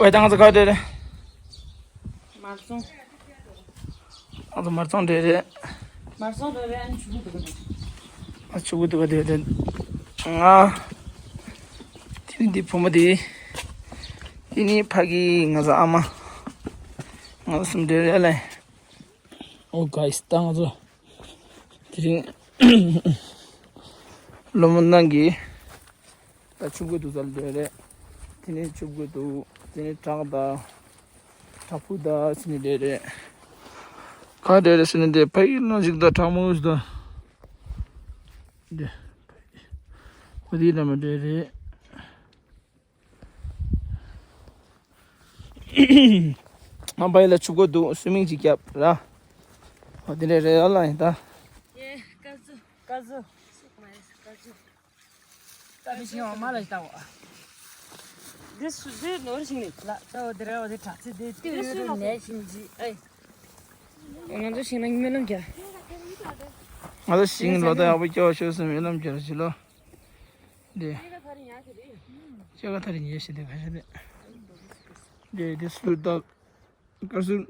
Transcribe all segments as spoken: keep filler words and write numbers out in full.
ཝེ། ད་ང་ཚོ་ག་རེ་རེད། མར་སོང་། ང་ཚོ་མར་སོང་རེད་རེད། མར་སོང་རེད་རེད། ཨ་ནི་ཆུ་བོ་འདུག་ག་རེད། ཨ་ཆུ་བོ་འདུག་ག་རེད་རེད། ང་། དེ་ནི་འདི་བུ་མོ་དེ། དེ་ནི་ཕ་གི་ང་ཚོ་ཨ་མ། ང་ཚོ་གསུམ་རེད་རེད་ལེ། ཨོ་གྷའི་སི། ད་ང་ཚོ་དེ་རིང་ལོ་མོ་ནང་གི་ད་ཆུ་བོ་འདུག་ས་ལ་སྡོད་རེད། དེ་ནས་ཆུ་བོ་འདུག་དེ་ནས་བྲག་དང་བྲག་ཕུག་དང་ཟེར་ནས་སྡོད་རེད། ག་སྡོད་རེད་ཟེར་ན་འདི་ཕ་ཡུལ་ནང་ཞིག་དང་བྲག་མོ་ཞིག་དང་། འདི་ཨོ་དེའི་ལ་མ་སྡོད་རེད། ཨ་ཕ་ཡུལ་ལ་ཆུ་བོ་འདུག་སུའི་མིང་ཅིག་བརྒྱབ་ར། ཨོ་དེ་འདྲ་རེད་ཨ་ལ་ཡིན་ད། ཡེ་ཀ་ཟུ་ཀ་ཟུ། ཀ་ཟུ། ད་མི་ཤེས་བ་མ་ལ་ལྟ་བ། འདི་སུ་འདི་ནོར་ཞིག་ནི་ལ་ད་འོ་དེ་ར་འོ་དེ་དྲག་ཚེ་དེ་ཏི་འདི་སུ་ཡོད་ནོར་ནས་ཤིང་ཇི་ཨེ། ང་ཚོ་ཤིང་ན་སྨོན་ལམ་རྒྱག་ང་ཚོ་ཤིང་ལོ་ད་ཡག་པོ་སྐྱེ་བ་ཤོག་ཟེར་སྨོན་ལམ་རྒྱག་ཞིག་ལོ། འདི། སྐྱེ་ག་ཐ་རི་ཉལ་ཞིག་དེ་ག་ཤ་དེ། འདི་འདི་སུ་ད་ཀར་སུ།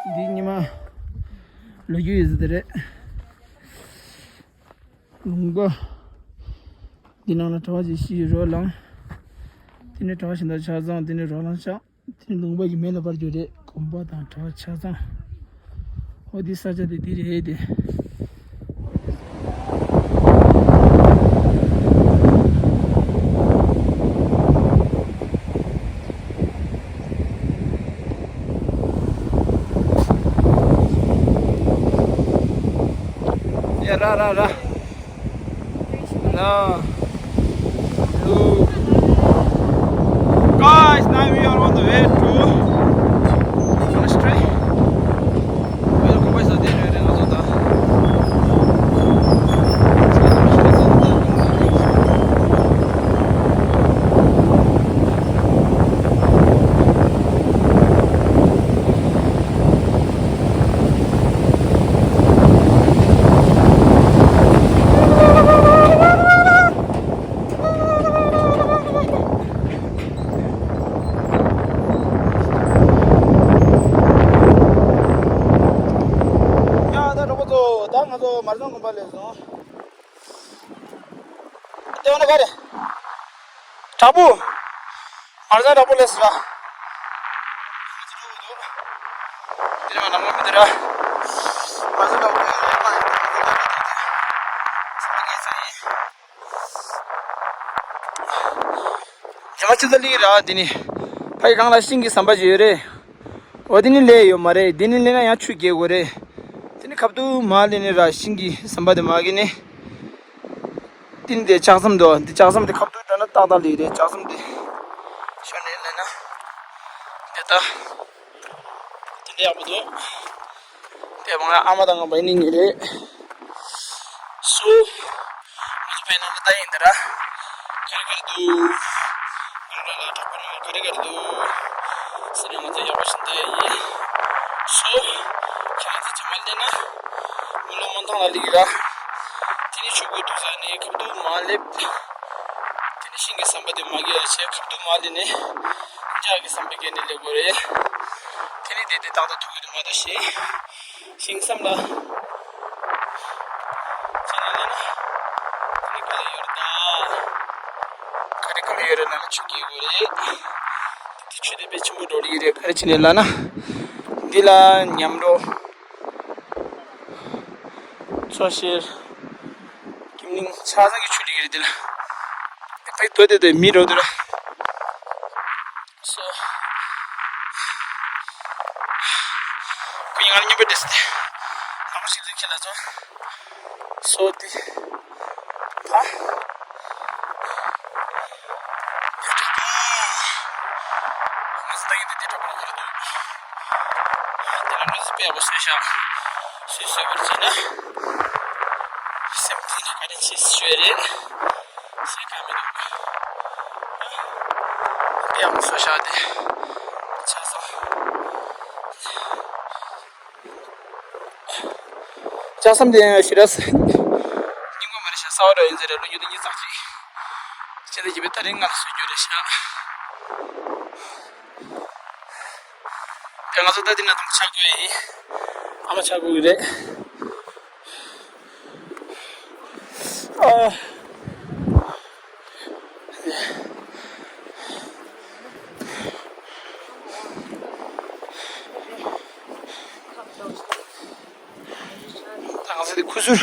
འདི་ཉི་མ་ལོ་རྒྱུས་ཡོད་ཟེར་དེ་རེད། ལུང་པ། འདི་ནང་ལ་གྲྭ་པ་ཅིག་ཤི་རོ་ལངས། དེ་ནས་གྲྭ་པ་གཞན་དག་ཆ་ཚང་དེ་ནས་རོ་ལངས་ཆགས། དེ་ནས་ལུང་པ་ཡི་མེ་ལ་འབར་རྒྱུ་རེད། དགོན་པ་དང་གྲྭ་པ་ཆ་ཚང་། ཨོ་འདི་ས་ཆ་དེ་འདི་རེད་དེ། ཡ་ར་ར་ར། ན། ལུ། Guys, now we are on the way to monastery. We are going to the ཡ་ད་གྲོགས་པོ་ཚོ། ད་ང་ཚོ་མར་ཟང་དགོན་པ་སླེབས་སོང་། དེ་འོ་ན་ག་རེ། དྲག་པོ། མར་ཟང་དྲག་པོ་སླེབས་སོང་། དེ་ནས་མ་ནང་མི་དེ་ར། མར་ཟང་དྲག་པོ་སླེབས་སོང་། ས་ག་ཚ་ཡིན། རྗེས་མ་ཁྱིམ་ཚང་གླིང་ར་འདི་ནི། ཕ་གི་སྒང་ལ་ཤིང་གི་ཟམ་པ་ཅིག་ཡོད་རེད། འོ་འདི་ནི་སླེབས་ཡོད་མ་རེད། འདི་ནི་སླེབས་ན་ཡང་ཆུ་རྒྱས་དགོས་རེད། འདི་ནི་ཁ་ཐུག་མར་སླེབས་ནི་ར་ཤིང་གི་ཟམ་པ་དེ་མར་གི་ནི། འདི་ནི་དེ་ལྕགས་ཟམ་འདུག་འདི་ལྕགས་ཟམ་དེ་ཁ་ཐུག་འགྲོ་ན་ཏག་ཏག་སླེབས་རེད། ལྕགས་ཟམ་དེ། ཤོར་ནས་སླེབས་ན། འདི་ལྟ། དེ་འདྲ་ཡག་པོ་འདུག་དེ་བང་ཨ་མ་དང་ང་བའི་ནི་ཉིན་རེད། སུ། ང་ཚོ་བའི་ནང་ལ་ལྟ་ཡིན་ད་ར། ག་རེ་ག་རེ་འདུག་ང་རང་ལ་གྲོགས་པོ་ནང་ག་རེ་ག་རེ་འདུག་ཟེར་ནས་ང་ཚོ་ཡག་པོ་ཞིག་ལྟ་ཡིན། སུ། ཁྱེད་རང་ཚོ་ཇི་མ་བལྟས་ན། མི་ལོ་མོན་ཐང་ལ་སླེབས་ཀྱི་ར། དེ་ནས་ཆུ་བོ་འདུག་ས་ནས་ཁ་ཐུག་མར་སླེབས། དེ་ནས་ཤིང་གི་ཟམ་པ་དེ་མར་གི་ཡ་བྱས་ཁ་ཐུག་མར་སླེབས་ནས། ལྕགས་ཀྱི་ཟམ་པའི་སྒང་ནས་སླེབས་དགོས་རེད། དེ་ནས་དེ་དེ་ཏག་ཏག་ཐུག་གི་འདུག་མ་གཏོགས་ཤིང་ཤིང་ཟམ་ལ། ཅི་ནས་ལེན་ན། དེ་ནས་ག་ལ་ཡོད་རེད་ད། ག་རེ་ག་ལ་ཡོད་རེད་ན་ཆུ་སྐྱེལ་དགོས་རེད། དཔེ་ཆེན་པོ་འགྲོ་ལི་རེད། ག་རེ་བྱས་ནས་ལབ་ན། འདི་ལ་མཉམ་འགྲོ། མཚོ་ཤེལ། ཀིམ་ལིང་ཆ་ཚང་གི་ཆུ་ལི་རེད་འདི་ལ། དཔེ་དོ་དེ་དེ་མི་འགྲོ་འདི་ལ། སོ། ཁོ་ཡིན་ང་ལ་སྨྱོན་པ་འདྲ་སི་ཏེ། ལག་པ་ཞིག་ལེན་ཁྱེད་ལ་ཚོ། སོ་ཏི། ད། ང་ཚོ་ད་ཡིན་དེ་དེ་གྲོགས་པོ་ལ་འགྲོ་འདུག་དེ་ལ་ང་ཚོ་དཔེ་ཡག་པོ་བཟོས་ཤག་སུས་བཟོས་པར་བྱས་ན། སེམས་ཐིག་ནས་བཀའ་དྲིན་ཆེ་ཞུ་ཡ་རེད། ཟེར་ག་མི་འདུག་དཔེ་ཡག་པོ་བཟོས་ཤག་དེ། ཆ་ཚང་། ལྕགས་ཟམ་དེ་ཡང་ཞེ་དྲག་རྙིང་པ་མ་རེད་ཤག་གསར་པ་འདྲ་ཡིན་ཟེར་ར། ལོ་ཉིས་སྟོང་ཉི་ཤུ་རྩ་གཅིག་བྱས་ཏེ་ཡིན་པའི་ད་རིང་ང་ལ་བཟོ་རྒྱུ་རེད་ཤག་དེ་ང་ཚོ་ད་དེ་ན་དང་ཆག་དགོས་ཡིན། ཨ་མ་ཆག་དགོས་ཀྱི་རེད། ཨ། ད་ང་ཚོ་དེ་ཁུ་ཚུར།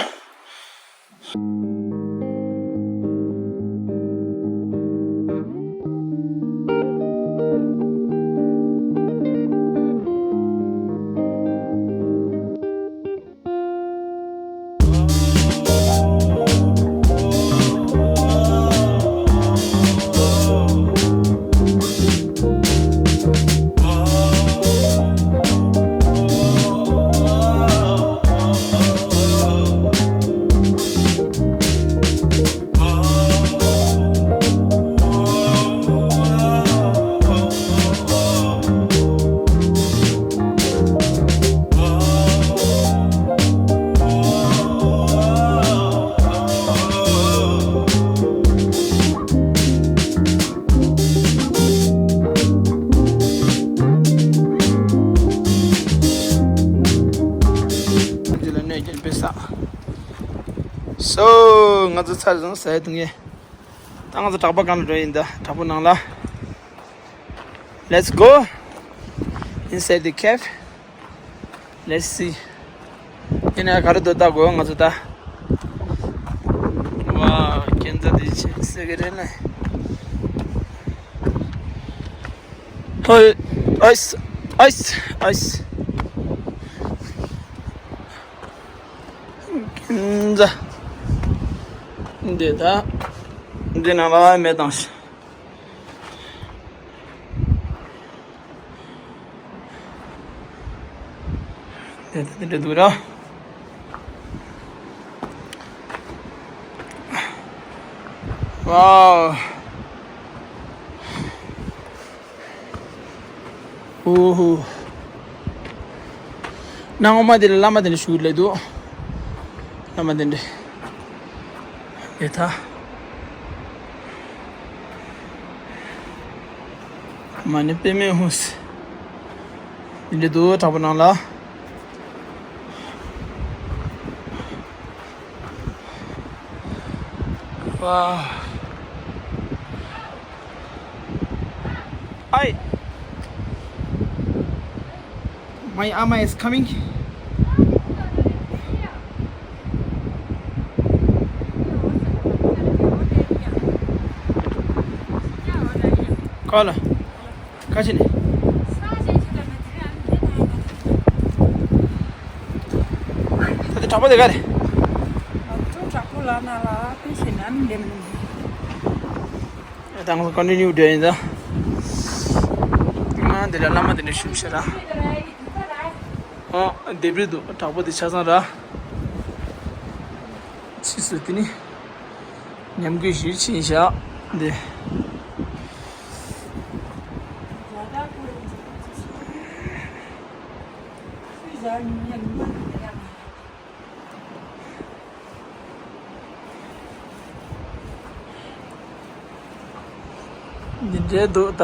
འདི་ལ་གནོད་སྐྱེལ་དཔེ་བསགས། སོ། ང་ཚོ་ཚར་སོང་ཟས་འཐུང་ཡས། ད་ང་ཚོ་དྲག་པོ་གང་ལ་འགྲོ་ཡིན་ད། དྲག་པོ་ནང་ལ། Let's go inside the cave. Let's see. ཡིན་ན་ག་རེ་འདུག་ལྟ་དགོས་ང་ཚོ་ད། ཝ། ཁྱེད་ཚོ་འདི་ཆེ་ཟེར་གི་རེད་ན། ཧོལ། ཨའིས། ཨའིས། ཨའིས། འདི་ད། འདི་ནང་ལ་མེ་བཏང་ཤག་འདི་ད་འདི་འདྲ་འདུག་ར། ཝའོ། ཨོ་ཧོ། གནའ་སྔོན་མ་དེ་ལ་བླ་མ་དེ་འདྲ་བཞུགས་ལེ་འདུག་བླ་མ་དེ་འདྲ། དེ་ད། མ་ཎི་པདྨེ་ཧཱུྃ། དེ་འདྲ་འདུག་དྲག་པོ་ནང་ལ། ཝའོ། Hi. My ama is coming. Call. ཁ་ཆེ་ནས། ད་དེ་དྲག་པོ་དེ་ག་རེད། ཨ་ཁུ་དྲག་པོ་ལ་ན་ལ་དེ་ཤེས་ན་མི་འདེམ། ད་ང་ཚོ་ཀོན་ཊི་ནིའུ་འགྲོ་ཡིན་ད། ང་འདི་ལ་བླ་མ་དེ་འདྲ་ཞུ་ཤེས་ར། ཨ་དེབ་རེད་འདུག་དྲག་པོ་དེ་ཆ་ཚང་ར། ཕྱིས་སུ་དེ་ནི་ཉམས་རྒུད་ཞིག་ཕྱིན་བཞག་འདི། འདི་འདྲའི་འདུག་ད།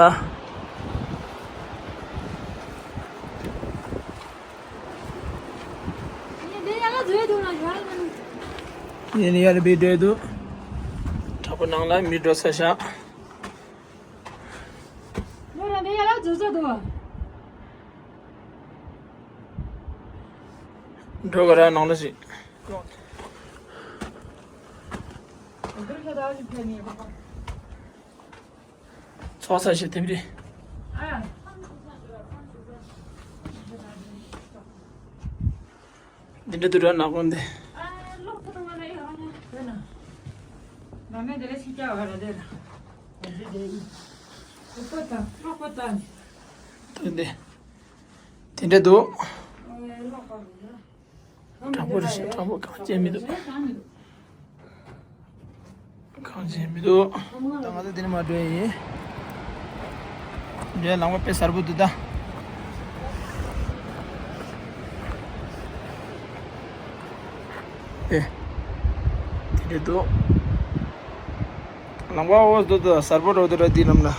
ཡིན་ཡ་ལ་བཟོས་འདུག་ན་ཡ་ལ། ཡིན་ཡ་ལ་བི་འདྲའི་འདུག་དྲག་པོ་ནང་ལ་མི་འགྲོ་ས་ཤག་འདི་ཡར་ལ་འཛུལ་འཛུལ་འདུག་འགྲོ་ག་ར་ནང་ལ་ཞིག་ཚོགས་ས་ཞིག་དེབ་རེད། འདི་འདྲ་དུ་ར་ནག་པོ་འདི། འདི་འདི། དེ་འདྲ་འདུག་དྲག་པོ་རེད་ཤག་དྲག་པོ་གང་བྱས་མི་འདུག་གང་བྱས་མི་འདུག་ད་ང་ཚོ་འདི་ནས་མར་འགྲོ་ཡ་ཡིན། འགྲོ་ཡ་ལམ་ཁ་དཔེ་གསལ་པོ་འདུག་ད། ཨེ། དེ་འདྲ་འདུག་ལམ་ཁ་འོ་འདུག་ད་གསལ་པོ་འགྲོ་འདུག་ར་འདི་ལམ་ལ།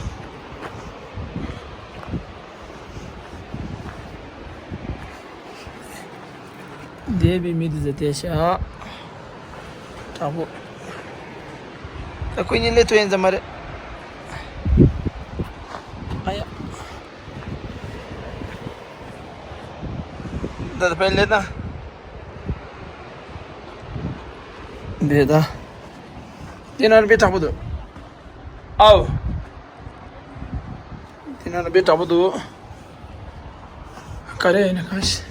འདས་པའི་མི་དེ་ཚོ་བལྟས་ཤག་དྲག་པོ། ད་ཁོ་གཉིས་སླེབས་ཐུབ་ཡིན་ཙམ་མ་རེད། ཨ་ཡ། ད་ད་ཕན་སླེབས་ད། འདས་ད། དེ་ན་རུ་དཔེ་དྲག་པོ་འདུག་ཨའོ། དེ་ན་ལ་དཔེ་དྲག་པོ་འདུག་ག་རེ་ཡིན་ན་གང་ཞིག་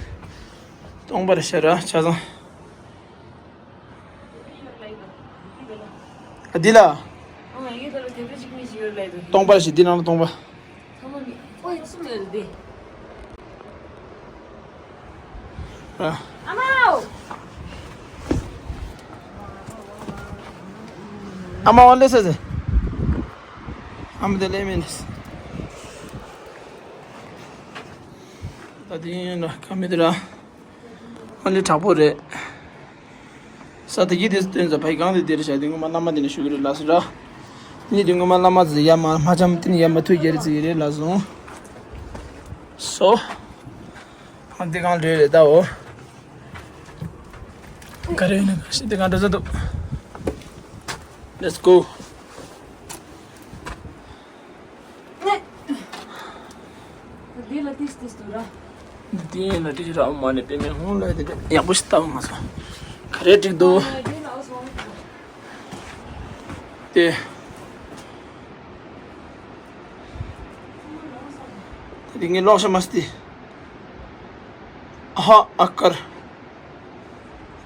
སྟོང་པ་རེད་ཤག་ར་ཆ་ཚང་། ཨ་འདི་ལ། སྟོང་པ་རེད་ཤག་འདི་ནང་ལ་སྟོང་པ། ཨ་མའོ། ཨ་མ་འོ་ལེ་ཟེར་ཟེར། ཨ་མ་དེ་ལེ་མིན་ནས། ད་དེ་ཡིན་ན་ཁ་མི་དེ་ར། ཨ་ལེ་དྲག་པོ་རེད། ས་དེ་གི་དེ་སྟོན་ཟ་ཕའི་གང་དེ་དེར་བྱ་དེ་ངོ་མ་བླ་མ་དེ་ནས་ཞུ་གི་རེད་ལ་སི་ར། ནི་དེ་ངོ་མ་བླ་མ་ཟེར་ཡ་མ་མ་ཅམ་དེ་ནི་ཡ་མ་ཐུག་རྒྱ་རི་ཟེར་གི་རེད་ལ་སོང་། སོ། ཨ་འདི་གང་འདྲ་རེད་ད་འོ། ག་རེ་ཡིན་ན་ག་ཤེད་དེ་གང་འདྲ་ཟེར་འདུག Let's go. འདི་ལ་ཏིས་ཏིས་འདུག་ར། འདི་ལ་ཏིས་ར་མ་ནས་པེ་མེ་ཧོང་ལ་དེ་ཡག་པོ་ཞིག་བཏང་མ་སོང་། ག་རེ་འགྲིག་འདུག་དེ། དེ་ངས་ལོག་ཤ་མ་སྟེ། ཨ་ཧ་ཨ་ཀར།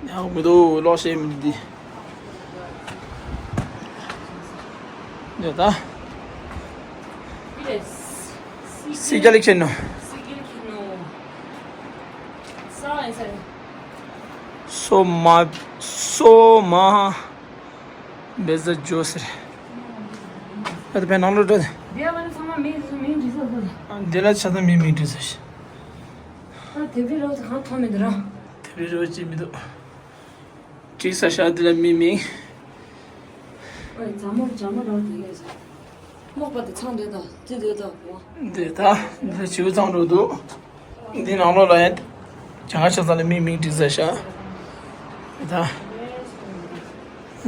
ཡག་མི་འདུག་ལོག་ཤེས་མི་འདུག་འདི། འདི་ད། སི་རྒྱ་ལིག་ཆེན་ནོ། སོ་མ། སོ་མ། བེ་ཟ་ཇོ་ཟེར། ཨ་ད་པའི་ནང་ལོགས་འགྲོ། འདི་ལ་ཚང་མ་མིང་འདི་ཚོ་མིང་འབྲི་ས་ཁོ་ལ། འདི་ལ་ཆ་ཚང་མིང་མིང་འབྲི་ས་ཞིག་ཨ་དེ་བི་རོགས་གང་མཐོང་མེད་དུ་ར། དེ་བི་རོགས་ཅི་མི་འདུག་འགྲིག་ས་ཤག་འདི་ལ་མིང་མིང་། ཨོ་ཛ་མོ་ཛ་མོ་རོགས་དེ་གས་ས། མོག་པ་དེ་ཚང་འདོད་དང་ཅི་འདོད་དང་གོ། འདི་ད་འདི་ལ་བྱིའུ་ཚང་འགྲོ་འདུག་འདི་ནང་ལོགས་ལ་ཡང་ཇ་ང་ཆ་ཚང་ལ་མིང་མིང་བྲིས་ས་ཤག་ད་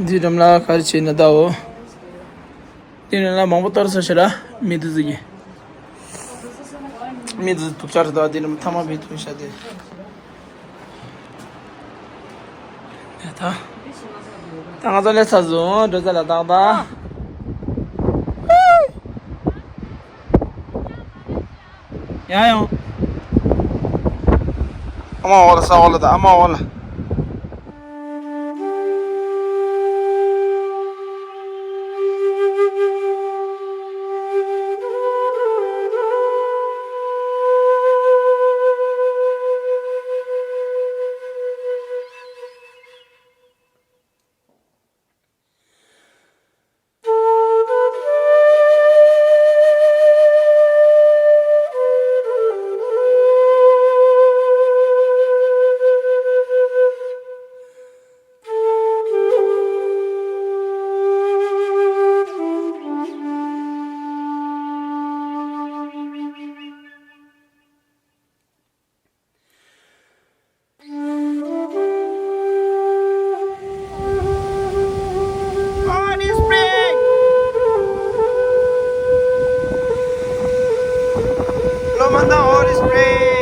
འདི་འགྲམ་ལ་ག་རེ་བྱས་ན་ད་འོ། འདི་འགྲམ་ལ་མང་པོ་གཏོར་ས་ཤག་ར་མི་འདི་ཟིག་གི་མི་འདི་དུག་ཅག་རེད་ད། འདི་འགྲམ་ཐ་མག་བེད་ཐུག་ཤག་དེ། ད་ད་ང་ཚོ་སླེབས་ཚར་སོང་། འགྲོ་ས་ལ་ཏག་ཏག་ཡང་ཡང་། ཨ་མ་འོག་ལ་ས་འོག་ལ་ད་ཨ་མ་འོག་ལ། སློབ་མ་དང་ཨོ་རིས་པྲེ།